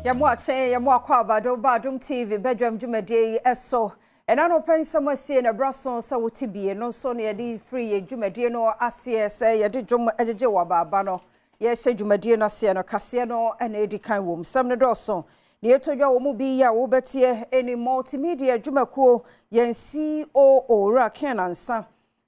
Yɛmo akyɛn, yɛmo akɔ abado ba Adom TV badwam dwumadie yi so. Ɛna no pɛ nsɛm asie na ɛbra so sɛ wote bie no nso na yɛde firi yɛ dwumadie no aseɛ sɛ yɛde dwom agyegye wɔ abaaba no. Yɛhyɛ dwumadie no aseɛ no kaseɛ no ɛna ɛdi kan wɔ mu. Sɛm no dɔɔso. Deɛ ɛtɔ dwa wɔ mu bi a wobɛteɛ ɛne multimedia dwumakuo yɛn COO Owura Ken Ansah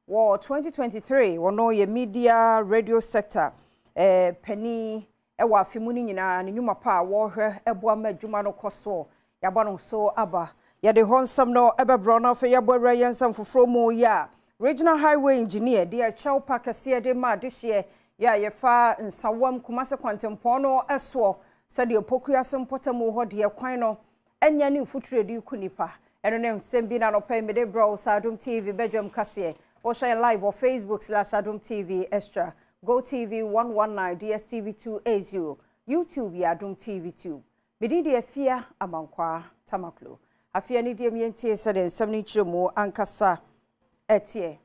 wɔ 2023 wɔno yɛ media radio sector panin ɛwɔ afe mu no nyinaa ne nnwuma pa a wɔrehwɛ ɛboa ma adwuma no kɔ soɔ. Yɛabɔ no so aba. Yɛde hɔ nsɛm no ɛbɛbrɛ no afei yɛabɔ awura yɛn nsɛm foforɔ mu yɛ a regional highway engineer de ɛkyɛw pa kɛseɛ de ma adehyeɛ yɛ a yɛfa Nsawam Kumase kwantempɔn no ɛsoɔ sɛdeɛ Pokuase mpɔtam hɔ deɛ kwan no ɛnyɛ ne mfuturo de ku nipa. Ɛno ne nsɛm bi na nɔpɛ mede brɛ wo sɛ Adom TV badwam kaseɛ. Wɔhwɛ live wɔ Facebook /Adom TV Extra, Go TV 119, DSTV 280, YouTube yɛ Adom TV Tube. Medin de Afia Amankwa Tamaklo. Afia ne deɛ mientie sɛdeɛ nsɛm no nkyerɛ mu ankasa ɛteɛ.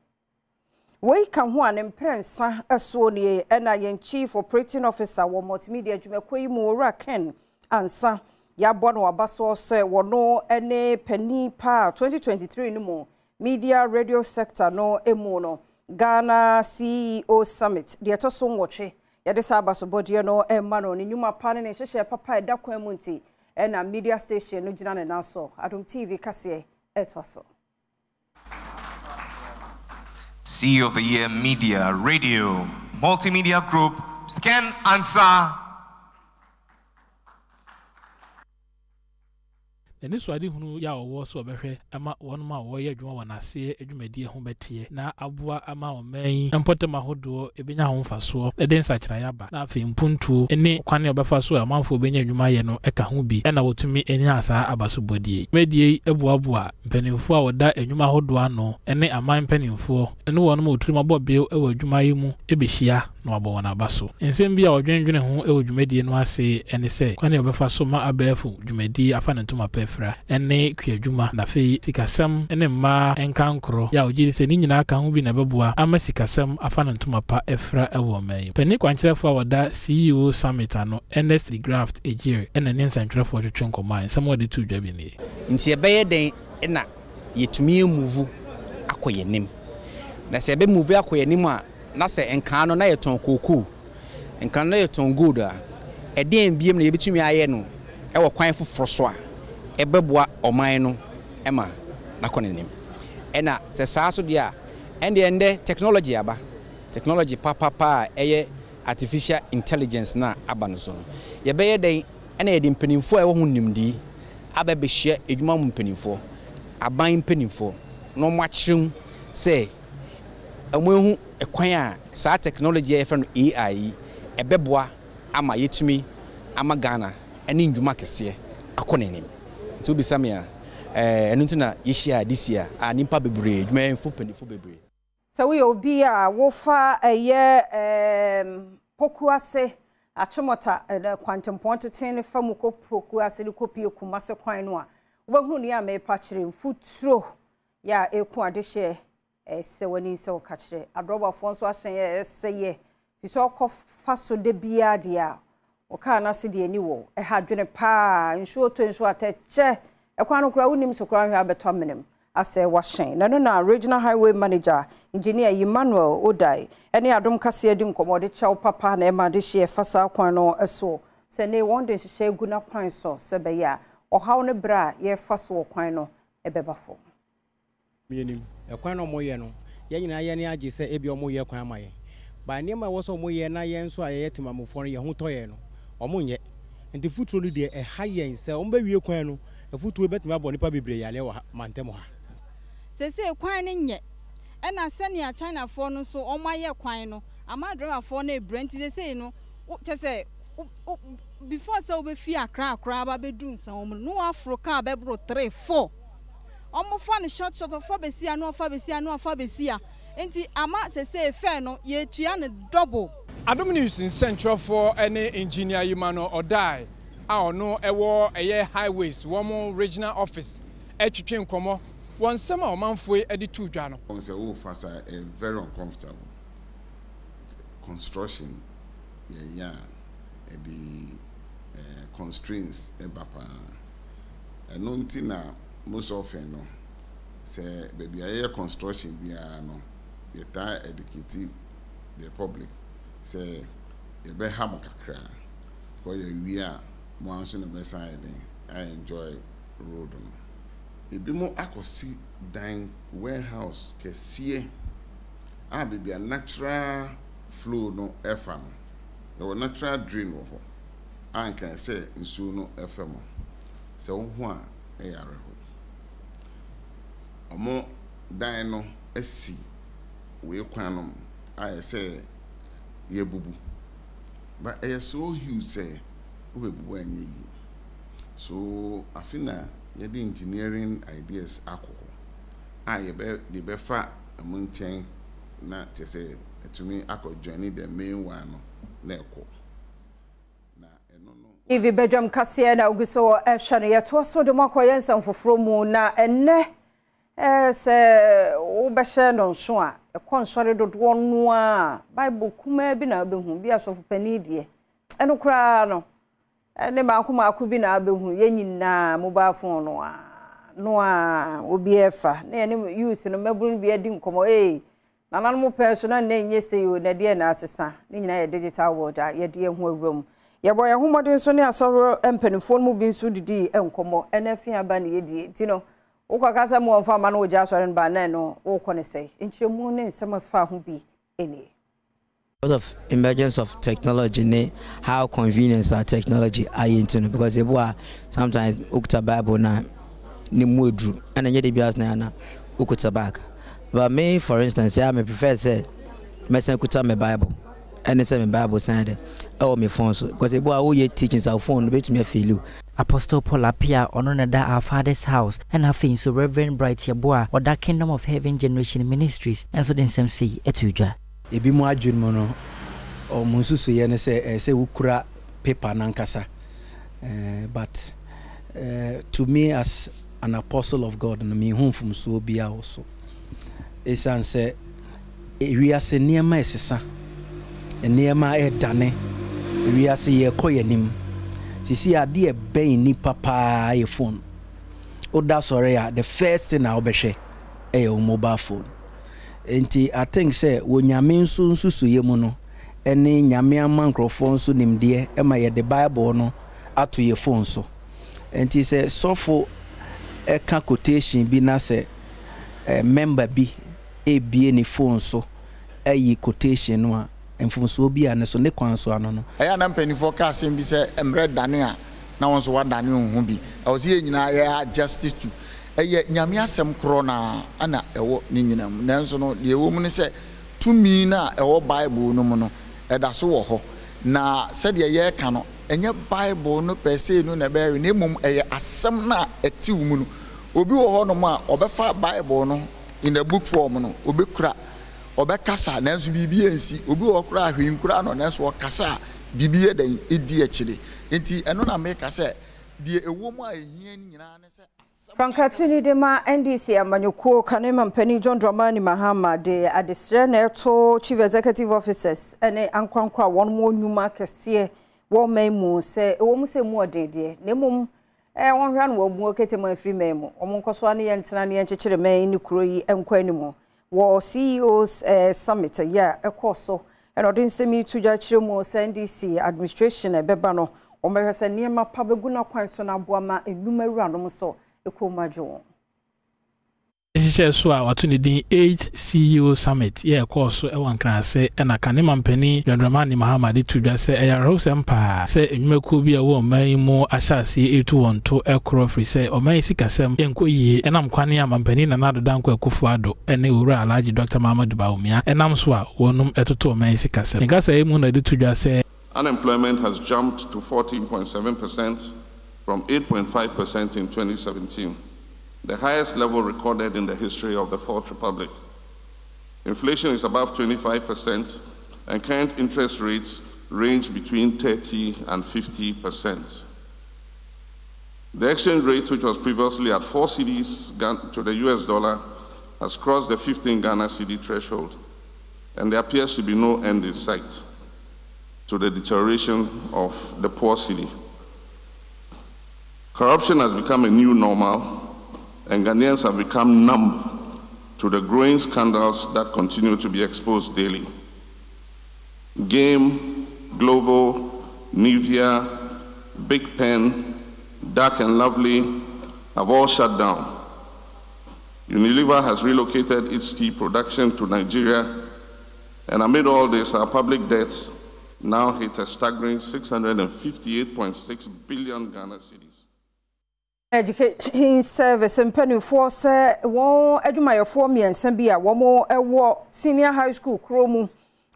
Wei ka ho a ne mprɛnsa ɛsoɔ nie ɛna yɛn Chief Operating Officer wɔ Multimedia dwumakuo yi mu Owura Ken Ansah yɛabɔ no aba soɔ sɛ wɔno ne panin pa 2023 no mu media radio sector no emu no Ghana CEO Summit deɛ ɛtɔ so 8 yɛde saa abasobɔdeɛ no ɛma no ne nnwuma pa ne ne nhyehyɛ papa ɛda kwan mu nti ɛna media station no gyina ne nan so. Adom TV kaseɛ ɛtoa so. CEO of the Year Media Radio Multimedia Group, Mr. Ken Ansah. N'ani so adehunu yɛ a ɔwɔ sɛ ɔbɛhwɛ ama wɔnom a wɔyɛ adwuma wɔ n'aseɛ adwumadie ho bɛteɛ na aboa ama ɔman yi mpɔtam ahodoɔ ebɛnya ho mfasoɔ na ɛde nsakyeraeɛ aba na afei mpuntuo ne kwan a ɔbɛfa so a ɔmanfoɔ bɛnya adwuma yɛ no ka ho bi ɛna wɔtumi nya saa abasobɔdie yi. Dwumadie yi boaboa mpanimfoɔ a wɔda nnwuma ahodoɔ ano ne aman mpanimfoɔ ne wɔnom a wɔtirim abɔ bew wɔ adwuma yi mu bɛhyia na wɔabɔ wɔn aba so. Nsɛm bi a wɔdwendwene ho wɔ dwumadie no ase ne sɛ kwan a wɔbɛfa so ma abɛɛfo dwumadie afa ne ntoma pa afira ne kuadwuma na afei sikasɛm ne mmaa nkankorɔ yɛ a wɔgye di sɛ ne nyinaa ka ho bi na ɛbɛboa ama sikasɛm afa ne ntoma pa afira wɔ ɔman yi mu. Panin kwankyerɛfoɔ a wɔda CEO Summit ano, Ernest de Graft Egyir na ne nsɛntwerɛfoɔ twetwe nkɔmmɔ a nsɛm a wɔde too dwa bi nie. Nti ɛbɛyɛ dɛn na yɛtumi amuvu akɔ yɛn anim? Na sɛ yɛbɛmuvu akɔ yɛn anim a, na sɛ nkaa no na yɛtɔn kookoo, nkaa no na yɛtɔn gold a, ɛdeɛn biom na yɛbɛtumi ayɛ no wɔ kwan foforɔ so a ɛbɛboa ɔman no ma n'akɔ n'anim? Ɛna sɛ saa so deɛ a, ɛndeɛ ɛndɛ technology aba, technology papapa a ɛyɛ artificial intelligence na aba no so no, yɛbɛyɛ dɛn ɛna yɛde mpanimfoɔ a ɛwɔ ho nimdii aba abɛhyia adwuma mu mpanimfoɔ, aban mpanimfoɔ, na wɔn akyerɛ mu sɛ wɔn ahu kwan a saa technology a yɛfrɛ no AI yi ɛbɛboa ama yɛtumi ama Ghana ne ndwuma kɛseɛ akɔ n'anim. Nti wobisa me a, ɛno nti na yɛhyia this year a nnipa bebree, adwumayɛfo mpanimfoɔ bebree. Sɛ woyɛ obi a wofa ɛyɛ Pokuase Achimota kwantempɔn teten ne fa mu kɔ Pokuase ne kɔpie Kumase kwan no a wobɛhunu nea mepa kyerɛ mfuturo yɛ a ɛku adehyɛ ɛsɛ w'ani sɛ woka kyerɛ adrɔbafoɔ nso ahyɛn yɛ ɛsɛ yɛ fi sɛ ɔkɔ fa so de biara deɛ a ɔkaa n'ase deɛ ani wɔ ɛha dwene paa nsuo tɔ nsuo atɛkyɛ ɛkwan no koraa wonim so koraa hwɛ abɛtɔ amenem asɛ wahyɛn na no na regional highway manager engineer Emmanuel Odai ɛne Adom kaseɛ di nkɔmmɔ de kyɛw papa na ɛma de hyɛ fa saa kwan no so sɛ ne wɔn de nhyehyɛ gu n'akwan so sɛ bɛyɛ a ɔhaw no berɛ a yɛfa so wɔ kwan no ɛbɛba fam. Yɛnim ɛkwan na ɔmoyɛ no, yɛn nyinaa yɛn ani agye sɛ ebi ɔmoyɛ kwan ama yɛn, ba nneɛma a ɛwɔ sɛ ɔmoyɛ na yɛn nso a yɛyɛ temamufoɔ no yɛn ho tɔ yɛn no, ɔmo nyɛ. Nti futuro no deɛ ɛha yɛn sɛ ɔmo bɛwie kwan no, afutuo bɛtumi abɔ nnipa bebree yareɛ wɔ ha mantam ha. Seesei kwan no nyɛ, ɛna sɛnea Chinafoɔ no nso wɔn ayɛ kwan no ama driverfoɔ no rebrɛ, nti seesei no kyɛ sɛ before sɛ wobɛfi Accra koraa aba abɛduru Nsawam no, na woaforo car bɛboro 3, 4. Wɔfa no short short, ɔfa bɛsi a na ɔfa bɛsi a na ɔfa bɛsi a, nti ama seesei fare no yɛtua no double. Adom News nsɛntwerɛfoɔ ne Engineer Emmanuel Odai a ɔno ɛwɔ ɛyɛ Highways wɔn Regional Office ɛtwetwe nkɔmmɔ wɔ nsɛm a ɔmanfoɔ yi de too dwa no. Wɔn sɛ wofa saa ɛyɛ very uncomfortable. Construction yɛyɛ a ɛde. Constraints ba paa. Ɛno nti na most often no, sɛ baabi a yɛyɛ construction biara no, yɛtaa educate the public sɛ yɛbɛha mo kakra because yɛwie a, mo ara nso na mobɛsan ayɛ dɛn a enjoy road no. Ebinom akɔsi dan, warehouse kɛseɛ a baabi a natural flow no fa no, yɛwɔ natural drain wɔ hɔ a nka ɛsɛ nsuo no fa mu. Sɛ wohu a, ɛyɛ awerɛhow. Wɔn dan no asi wei kwan no mu ayɛ sɛ yɛabubu. But ɛyɛ so huge sɛ wobɛbubu a ɛnyɛ yie. So afe na yɛde engineering ideas akɔ hɔ a yɛbɛ de bɛfa wɔn nkyɛn na kyerɛ sɛ atumi akɔ join the main one no na ɛkɔ. Na ɛno no. TV badwam kaseɛ na ogu so ɛhwɛ no yɛtoa so de mo akɔ yɛn nsɛm foforɔ mu na ɛnnɛ sɛ wobɛhyɛ no nso a ɛkɔ nsɔre dodoɔ no a Bible kumaa bi na wobɛhu bi asɔfo panin deɛ ɛno koraa no ɛne maako maako bi na wobɛhu yɛn nyinaa mobile phone no a no a obi ɛfa na yɛne youth no mmabunu bi adi nkɔmmɔ ee Nananom pɛn so na nnɛ nyɛ sei o, na ɛdeɛn na asesa? Ne nyinaa yɛ digital world a yɛde yɛn ho awura mu. Yɛbɔ yɛn ho mmɔden nso ne asɔre mpanimfoɔ no mu bi nso didii nkɔmmɔ. Ɛna afi aba ne yɛdie. Nti no, wokɔka sɛ mo wɔmfa mma no wogya asɔre no ba na ɛno wokɔ ne sɛe. Nkyerɛmu ne nsɛm a ɛfa ho bi nie. Because of emergence of technology ne how convenience a technology ayɛ nti no because ebi wɔ a sometimes wokuta bible na ne mu aduru ɛna nyɛ de biara na na wokuta bag but me for instance yeah, me prefer sɛ mɛsan kuta me bible ɛne sɛ me bible san de ɛwɔ me phone so because ebi wɔ a woyɛ teachings a phone no betumi afeeli wo. Apostle Paul Appiah a ɔno na ɛda Our Father's House ɛna afei nso Rev. Bright Yeboah a ɔda Kingdom of Heaven Generation Ministries nso de nsɛm sei too dwa. Ebinom adwene mu no, wɔn nsusuiɛ ne sɛ ɛsɛ sɛ wokura paper no ankasa. But to me as an apostle of God no, menhu mfomsoɔ biara wɔ so. Ɛsiane sɛ wiase nneɛma ɛsesa, nneɛma ɛredane, wiase yɛrekɔ yɛn anim. Sisi adeɛ ɛbɛn nnipa paa yɛ phone. Woda sɔre a, the first thing a wobɛhwɛ ɛyɛ wo mobile phone. Enti I think sɛ wɔ Nyame nso nsusuiɛ mu no, ɛne Nyame ama nkorɔfoɔ nso nimdeɛ ma yɛde Bible no ato yɛ phone so. Enti sɛ sɔfo ka quotation bi na sɛ member bi rebue ne phone so ayi quotation no a, mfomsoɔ bi a ne so, ne kwan so ano no. Ɛyɛ a na mpanimfoɔ ka asɛm bi sɛ mmerɛ dane a na wo nso woadane wo ho bi. Ɛwɔ sɛ yɛn nyinaa yɛ adjust to. Ɛyɛ Nyame asɛm korɔ no ara na ɛwɔ ne nyinaa mu. Nanso no, deɛ ɛwɔ mu ne sɛ, tumi no a ɛwɔ Bible no mu no, ɛda so wɔ hɔ. Na sɛdeɛ yɛreka no, ɛnyɛ Bible no per se no na ɛbɛyɛ hwee, na mmom ɛyɛ asɛm no a ɛte wo mu no. Obi wɔ hɔnom a, ɔbɛfa Bible no in a book form no, ɔbɛkura, ɔbɛkasa, nanso biribi ansi. Obi wɔ hɔ koraa a, hwee nkura no, nanso ɔkasa a, biribi yɛ dɛn? Ɛdi akyire. Enti ɛno na meka sɛ, deɛ ɛwɔ mu a ɛhia nyinaa ne sɛ asɛm no ankasa. Frankatuni de ma NDC amanyɔkuo kane mampanin John Dramani Mahama de adesrɛ na ɛto Chief Executive Officers ne ankorankoro a wɔn wɔ nnwuma akɛseɛ wɔ ɔman mu sɛ ɛwɔ mu sɛ emu ɔden deɛ na mmom wɔnhwɛ ano wɔabu kete mu afiri man mu. Wɔn nkɔ so ne yɛn ntena ne yɛn kyekyere man ne kuro yi nkɔ anim. Wɔ CEOs Summit yi a ɛkɔɔ so na ɔde nsɛm yi to dwa kyerɛ mu sɛ NDC administration a ɛbɛba no, wɔbɛhwɛ sɛ nneɛma pa bɛgu n'akwan so na aboa ma nnwuma wuranom nso kɔn mu adwo wɔn. Nhyehyɛe so a wɔato ne din Eighth CEO Summit yɛ ɛkɔɔ so wɔ Nkran ase na kane mampanin John Dramani Mahama de too dwa sɛ ɛyɛ awerɛhosɛm paa sɛ nnwumakuo bi a ɛwɔ ɔman yi mu ahyɛ aseɛ retu wɔn to korɔ firi sɛ ɔman yi sikasɛm nkɔ yie ɛnam kwane a mampanin Nana Addo Dankwa Akufo Addo ne Owura Alhaji Dɔkta Mahamadou Bawumia nam so a wɔnom toto ɔman yi sikasɛm. Ne kasaeɛ mu na ɔde to dwa sɛ. Unemployment has jumped to 14.7 percent from 8.5 percent in 2017, the highest level recorded in the history of the Fourth Republic. Inflation is above 25 percent, and current interest rates range between 30 and 50 percent. The exchange rate, which was previously at 4 cedis to the US dollar, has crossed the 15 Ghana cedi threshold, and there appears to be no end in sight to the deterioration of the poor cedi. Corruption has become a new normal, and Ghanaians have become numb to the growing scandals that continue to be exposed daily. Game, Glovo, Nivea, Big Pen, Dark and Lovely have all shut down. Unilever has relocated its tea production to Nigeria, and amid all this, our public debts now hit a staggering 658.6 billion Ghana cedis. Education Service mpanimfoɔ sɛ wɔn adwumayɛfoɔ mmiɛnsa bi a wɔn wɔ Senior High School kuro mu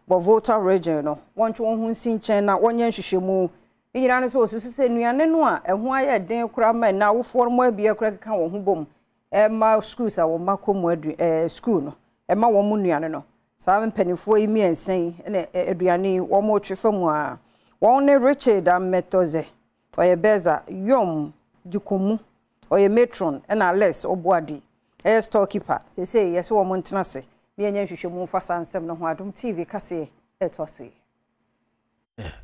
wɔ Volta Region no, wɔntwe wɔn ho nsi nkyɛn na wɔnyɛ nhwehwɛmu. Ne nyinaa ne sɛ wɔsusu sɛ nnuane no a ɛho ayɛ den koraa ma ɛnna awofoɔ no mu abien koraa keka wɔn ho bom ɛma schools a wɔn mma kɔ mu adu ɛɛ school no ɛma wɔn mu nnuane no. Saa mpanimfoɔ yi mmiɛnsa yi na aduane yi wɔretwe fa mu a wɔn ne Richard Ametɔze ɔyɛ Beza, Yom Dikomu ɔyɛ matron ɛna Alex Obuadi ɛyɛ storekeeper. Seesei yɛsɛ wɔn ntena ase na yɛnyɛ nhwehwɛmu mfa saa nsɛm no ho. Adom TV kaseɛ ɛtoa so yi.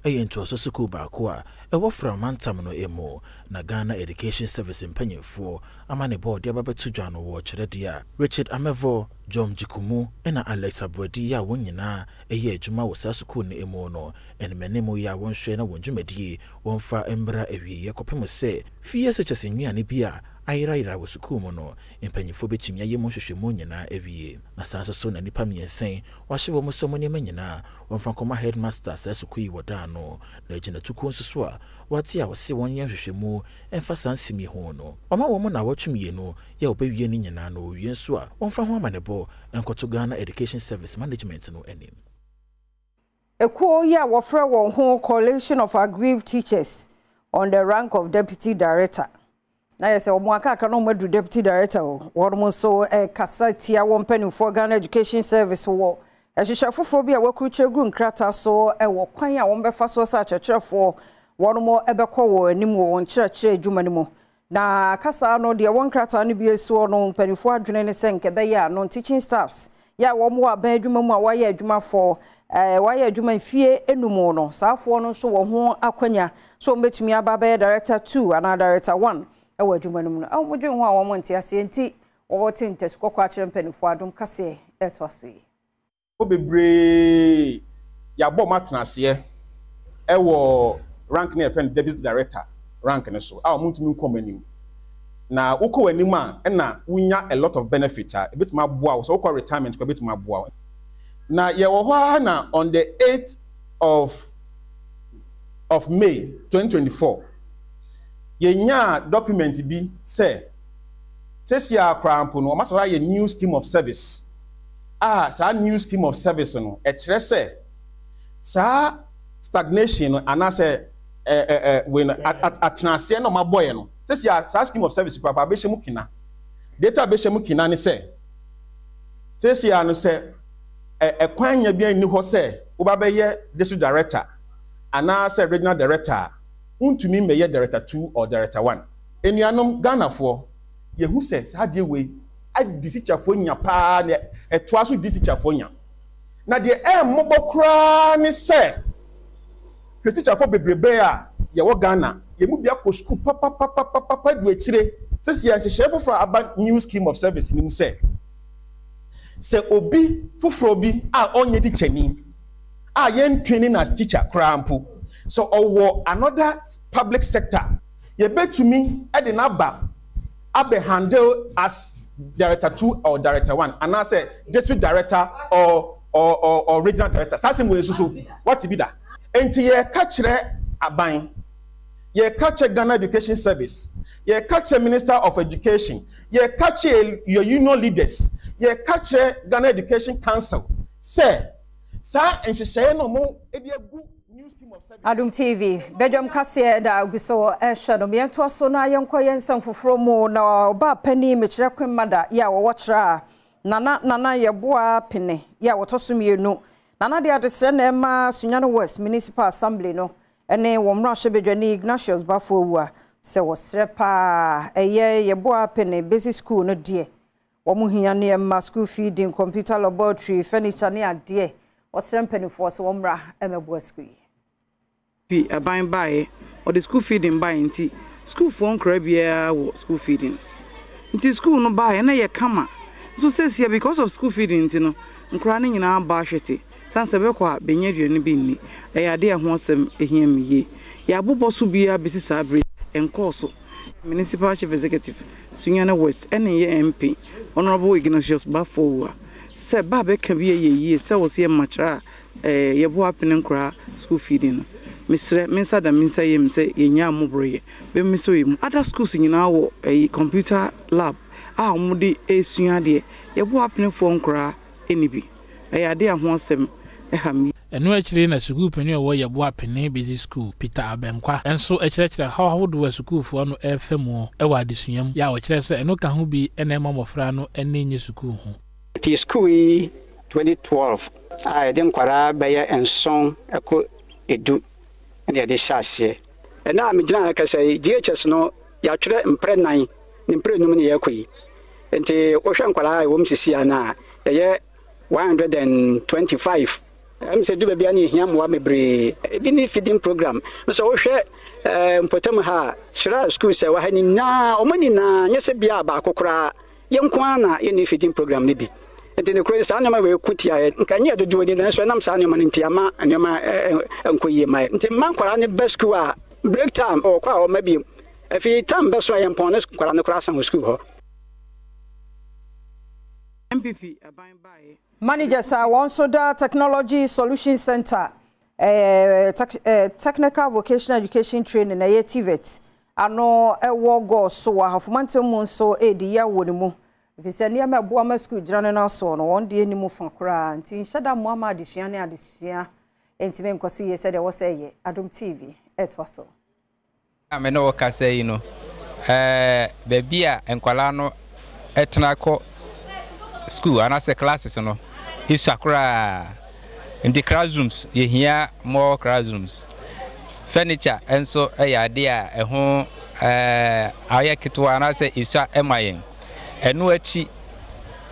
Ɛyɛ ntoaso sukuu baako a ɛwɔ Fra mantam no mu na Ghana Education Service mpanyimfoɔ amanebɔ a wɔde aba bɛto dwa no wɔ kyerɛ deɛ a Richard Amevor, John Gyikumu na Alex Aboadi yi a wɔn nyinaa yɛ adwuma wɔ saa sukuu no mu no animanim yi a wɔnhwɛ na wɔn dwumadie wɔmfa mmra awieɛ kɔpem sɛ fie SHS nnuane bi a ayerayera wɔ sukuu mu no mpanyimfoɔ bɛtumi ayɛ mu nhwehwɛmu nyinaa awie. Na saa nso so na nnipa mmiɛnsa yi wɔahyɛ wɔn sɛ wɔn nneɛma nyinaa Wɔmfa nkɔma headmaster saa sukuu yi wɔ da ano, na agyinatukuo nso so a wɔate a wɔse wɔnyɛ nhwehwɛmu mfa saa nsem yi ho no, wɔama wɔn nnawɔtwe mmienu yɛ a wɔbɛwie ne nyinaa na wɔwie nso a wɔmfa ho amanebɔ nkɔto Ghana Education Service management no anim. Ekuo yi a wɔfrɛ wɔn ho Coalition of Aggrieved Teachers on the rank of Deputy Director Na yɛ sɛ wɔn akaka na wɔn aduru deputy director o. Wɔn nso ɛkasa tia wɔn mpanimfoɔ Ghana Education Service wɔ nhyehyɛ foforɔ bi a wɔakurukyerɛ gu nkrataa so wɔ kwan a wɔbɛfa so sɛ akyerɛkyerɛfoɔ wɔn bɛkɔ wɔn anim wɔ wɔn nkyerɛkyerɛ adwuma no mu. Na kasa no deɛ wɔn nkrataa no bi soɔ no mpanimfoɔ adwene ne sɛ nka ɛbɛyɛ a non teaching staffs yɛ a wɔn wɔ aban adwuma mu a wɔayɛ adwuma fɔ ɛɛ wɔayɛ adwuma mfie enum no, saa afoɔ no nso wɔ ho akwanya sɛ wɔn bɛtumi aba abɛyɛ director two anaa director one wɔ adwuma no mu no. Wɔn dwen ho a wɔn nte aseɛ nti wɔte ntasu kɔkɔɔ akyerɛ mpanimfoɔ adom kaseɛ ɛtoa so yi. Bebree yɛabɔ wɔn atenaseɛ wɔ rank no a yɛfrɛ no deputy director rank no so a wɔntumi nkɔ wɔn anim. Na wokɔ w'anim a ɛna wonya a lot of benefit a ɛbɛtumi aboa wo sɛ wokɔ retirement koraa ɛbɛtumi aboa wo. Na yɛwɔ hɔ ara na on the 8th of of May 2024 yɛnyaa document bi sɛ seesei ara koraa mpo no wɔasɔre ayɛ new scheme of service a saa new scheme of service no ɛkyerɛ sɛ saa stagnation no anaasɛ ɛ ɛ ɛ wei no atenaseɛ na wɔabɔeɛ no seesei a saa scheme of service koraa abɛhyɛ mu kina. Data abɛhyɛ mu kina ne sɛ seesei a no sɛ ɛkwan nya bi nni hɔ sɛ woba bɛyɛ district director anaasɛ regional director a wontumi mmɛyɛ director 2 or director 1. Anuanom Ghanafoɔ, yɛhu sɛ saa adeɛ wei adi sikyafoɔ nya paa na ɛtoa so di sikyafoɔ nya. Na deɛ ɛmmɔbɔ koraa ne sɛ, hwɛ tikyafoɔ bebrebe a yɛwɔ Ghana, yɛn mu bi akɔ sukuu papapapapapa adu akyire. Seesei nhyehyɛeɛ foforɔ a aba New Scheme of Service no mu sɛ, sɛ obi foforɔ bi a ɔnyɛ tikyani a yɛn training as teacher koraa mpo, sɛ ɔwɔ another public sector, yɛbɛtumi de no aba abɛ handle as director two or director one anaasɛ district director or or or, or regional director. Saa asɛm wei nso so wate bi da? Enti yɛka kyerɛ aban, yɛka kyerɛ Ghana Education Service, yɛka kyerɛ Minister of Education, yɛka kyerɛ your union leaders, yɛka kyerɛ Ghana Education Council sɛ saa nhyehyɛeɛ no wɔn de agu Adom TV, badwam kaseɛ da gu so ɛhwɛ no. Yɛntoa so na yɛnkɔ yɛn nsɛm foforɔ mu na ɔbaa panin mekyerɛ Kwemmada yɛ a wɔwɔ kyerɛ a Nana Nana Yeboah Pene yɛ a wɔtɔ so mmienu. Nana de adesrɛ na ɛma Sunyani West Municipal Assembly no ne wɔn mmarahyɛbadwani Ignatius Baffour Awuah sɛ wɔsrɛ paa ɛyɛ Yeboah Pene Basic School no deɛ Wɔn hia nneɛma, school feeding, computer laboratory, furniture ne adeɛ. Wɔsrɛ mpanimfoɔ sɛ wɔmmra mmɛboa sukuu yi. Fi aban baeɛ, ɔde school feeding baeɛ nti Sukuufoɔ nkwadaa biara wɔ school feeding. Nti school no baeɛ na ɛyɛ kama. Nso seesei because of school feeding nti no, nkwadaa no nyinaa abɔ ahwete. Sane sɛ bɛkɔ a bɛnnya aduane bi nni. Ɛyɛ adeɛ a ɛho asɛm hia me yie. Yɛabobɔ so biara bɛsi saa berɛ yi, ɛnkɔɔ so. Municipal Chief Executive, Sunyani West, ɛne yɛ MP, Honourable Ignatius Baffour Awuah, sɛ ba a bɛka bi yɛ yie sɛ wɔ sɛ yɛma kyerɛ a yɛboa apene nkoraa school feeding no. Mesrɛ, me nsa da me nsa yam sɛ yɛnyaa mmɔborɔyɛ bɛmesɔ yɛ mu. Other schools nyinaa wɔ ɛyi computer lab a wɔde resua adeɛ. Yɛboa apenefoɔ nkoraa nni bi. Ɛyɛ adeɛ a ho asɛm ha me yie. Ɛno akyiri na sukuu panin a ɔwɔ Yeboah Pene Basic School, Peter Abɛnkwa, nso kyerɛkyerɛ haw ahodoɔ a sukuufoɔ no refa mu wɔ adesua mu, yɛ a ɔkyerɛ sɛ ɛno ka ho bi na ɛma mmɔfra no ani nnye sukuu ho. Nti sukuu yi 2012 a yɛde nkwadaa bɛyɛ nson kɔ du na yɛde hyɛ aseɛ. Ɛnnɛ a megyina ha rekasa yi, JHS no yɛatwerɛ mprɛ nan ne mprɛ num na yɛrekɔ yi. Nti wohwɛ nkwadaa a ɛwɔ mu sisi a no a, yɛyɛ 125. Ɛm sɛ du baabi a na yɛhia mmoa bebree. Ebi ne feeding program. Nso wohwɛ eh, mpɔtam ha a, hyira schools a ɛwɔ ha nyinaa, wɔn nyinaa, nyɛ sɛ bia baako koraa. Yɛn nko ara na yɛnni feeding program no bi. Nti nokorɛ saa nneɛma wei ko tia yɛn. Nka ɛnyɛ dodoɔ ni, nanso ɛnam saa nneɛma no nti ama nneɛma nkɔ yie ma yɛn. Nti mma nkwadaa no ba sukuu a, break time wɔkɔ a wɔmma bio. Afei time bɛso a yɛmpɔn ne nkwadaa no koraa san wɔ sukuu hɔ. NPP aban baeɛ. Managers a wɔn nso da Technology Solution Centre, Technical Vocational Education Training, ɛyɛ TVET, ano wɔ Gɔɔ so wɔ Ahafo Mantam mu nso redi yaw wɔ ne mu, efisɛ nneɛma a ɛboa ma sukuu gyina ne nan soɔ no, wɔn deɛ nni mu fa koraa, nti nhyɛ da mmoa ma adesua ne adesua ntumi nkɔ so yie sɛdeɛ ɛwɔ sɛ ɛyɛ. Adom TV ɛtoa so. A me ne wo kasa yi no, baabi a nkwadaa no tena kɔ sukuu anaasɛ classes no, esua koraa. Nti classrooms, yɛhia more classrooms. Furniture nso yɛ adeɛ a ɛho ayɛ ketewa anaasɛ esua ma yɛn. Ɛno akyi,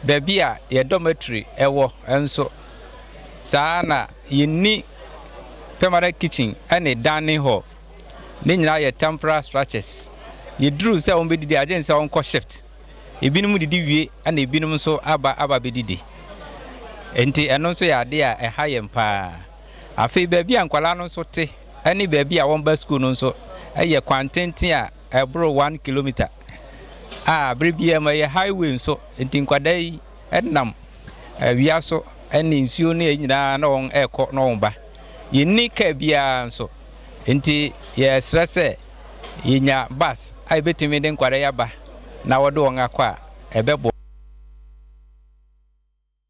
baabi a yɛn dormitory wɔ nso, saa ara na yɛnni permanent kitchen ne dining hall. Ne nyinaa yɛ temporal structures. Yɛduru sɛ wɔbɛdidi a, agye sɛ wɔnkɔ shift. Ebinom didi wie na ebinom nso aba aba bɛdidi. Enti ɛno nso yɛ adeɛ a ɛha yɛn paa. Afei baabi a nkwadaa no nso te ne baabi a wɔba sukuu no nso yɛ kwan tenten a ɛboro one kilometer a bere biara mu ɛyɛ highway nso. Enti nkwadaa yi nam awia so ne nsuo ne nyinaa na wɔn rekɔ na wɔn ba. Yɛnni kaa biara nso. Enti yɛsrɛ sɛ yɛnya bus a yɛbɛtumi de nkwadaa yi aba na wɔde wɔn akɔ a, ɛbɛboa.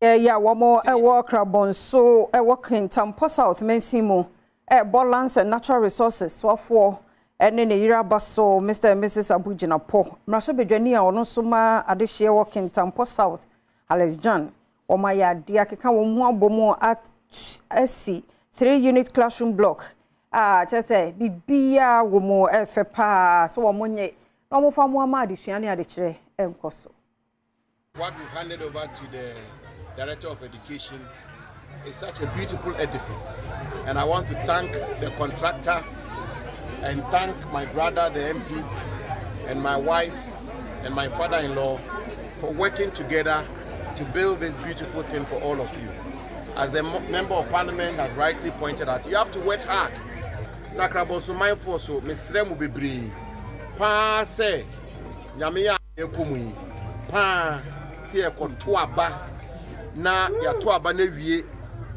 Yɛ a wɔn wɔ Krabonso wɔ Kintampo South mansin mu rebɔ Lands and Natural Resources soafoɔ ne ne yere aba so, Mister and Mrs Abu Jinapor, mmarahyɛbadwani a ɔno nso ma adehyeɛ wɔ Kintampo South, Alex Jan, wɔn ayɛ adeɛ akeka wɔn ho abɔ mu asi 3 unit classroom block a kyerɛ sɛ biribiara wɔ mu ɛfɛ paa sɛ wɔn nye na wɔn fa mo ama adesua ne adekyerɛ nkɔ so. What we've handed over to the Director of Education is such a beautiful edifice. And I want to thank the contractor and thank my brother, the MP, and my wife and my father-in-law for working together to build this beautiful thing for all of you. As the member of parliament has rightly pointed out, you have to work hard. Na Krabɔnsomanfoɔ so, mesrɛ mo bebree paa sɛ Nyame a yɛkɔ mu yi paa sɛ yɛkɔto aba na yɛato aba no awie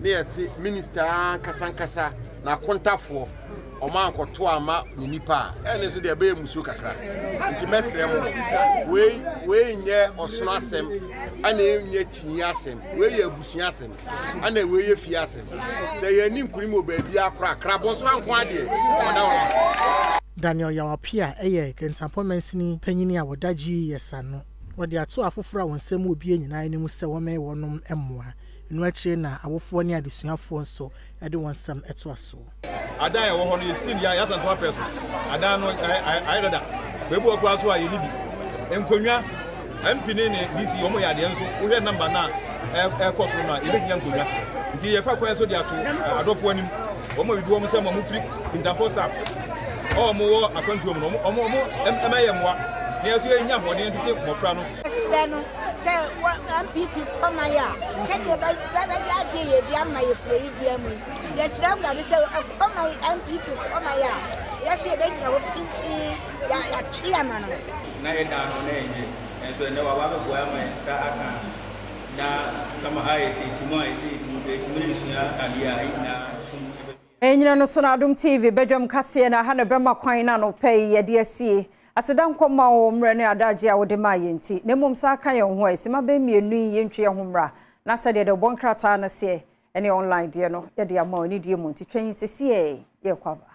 na yɛse minista ankasa ankasa n'akontafoɔ ɔmo ankɔto ama ne nipa a ɛne nso deɛ ɛbɛyɛ musuo kakra nti mɛsrɛ mo wei wei nyɛ ɔsono asɛm ɛna ɛnyɛ kyinyi asɛm wei yɛ abusua asɛm ɛna wei yɛ fie asɛm sɛ yɛn ni nkunim wɔ baabi akora krabɔ nso anko adeɛ ɔda wɔn. Daniel Yaw Appiah yɛ Kintampo mansini panyin a wɔda GES ano. Wɔde ato afoforo a wɔn nsam wɔ bie nyinaa anim sɛ wɔmmɛyɛ wɔnom mmoa. Ɛno akyire na awofoɔ ne adesuafoɔ nso de wɔn nsɛm toa so. Adan a ɛwɔ hɔ no, yɛsi no, yɛasan to apɛ so. Adan no ayɛ dada. Baabi wɔ koraa so a yɛnni bi. Nkonnwa, MP ne ne DC wɔn yɛ adeɛ nso wohwɛ namba no a ɛrekɔ soro no a, yɛbɛhia nkonnwa. Nti yɛfa kwan so de ato adɔfoɔ anim. Wɔn a biribi wɔn sɛ ma wɔfiri Kintampo South. A wɔn wɔ akwantuo mu no, wɔn wɔn wɔn mmɛyɛ mmoa na yɛn nso yɛnya ahoɔden tete mmɔfra no. Yɛsrɛ no sɛ wɔ NPP kɔman a sɛdeɛ bɛyɛ adeɛ yɛ de ama yɛ kuro yi dua mu yi. Yɛsrɛ Awurade sɛ ɛkɔman NPP kɔman a yɛhwɛ yɛbɛgyina hɔ pintinn yɛatwe ama no. Na yɛ dan no na ɛnyɛ, nanso ɛnnɛ waba abɛboa ama yɛn nsa aka na kama a yɛsɛ yɛte mu a yɛsɛ yɛtumi resua adeɛ a yɛn nyinaa som bɛto yɛn. Ɛnyina no so na Adom TV badwam kaseɛ na ha na ɛbɛma kwan na anɔpa yi yɛde asie. Aseda nkɔ mma wo mmerɛ ne adagyeɛ a wode maa yɛn nti. Na mmom saa ka yɛn ho a ɛsima bɛn mmienu yi yɛntwe yɛn ho mmra na sɛdeɛ deɛ ɔbɔ nkrataa no seɛ ɛne online deɛ no yɛde ama wo anidie mu nti twɛn sesiɛ yɛrekɔ aba.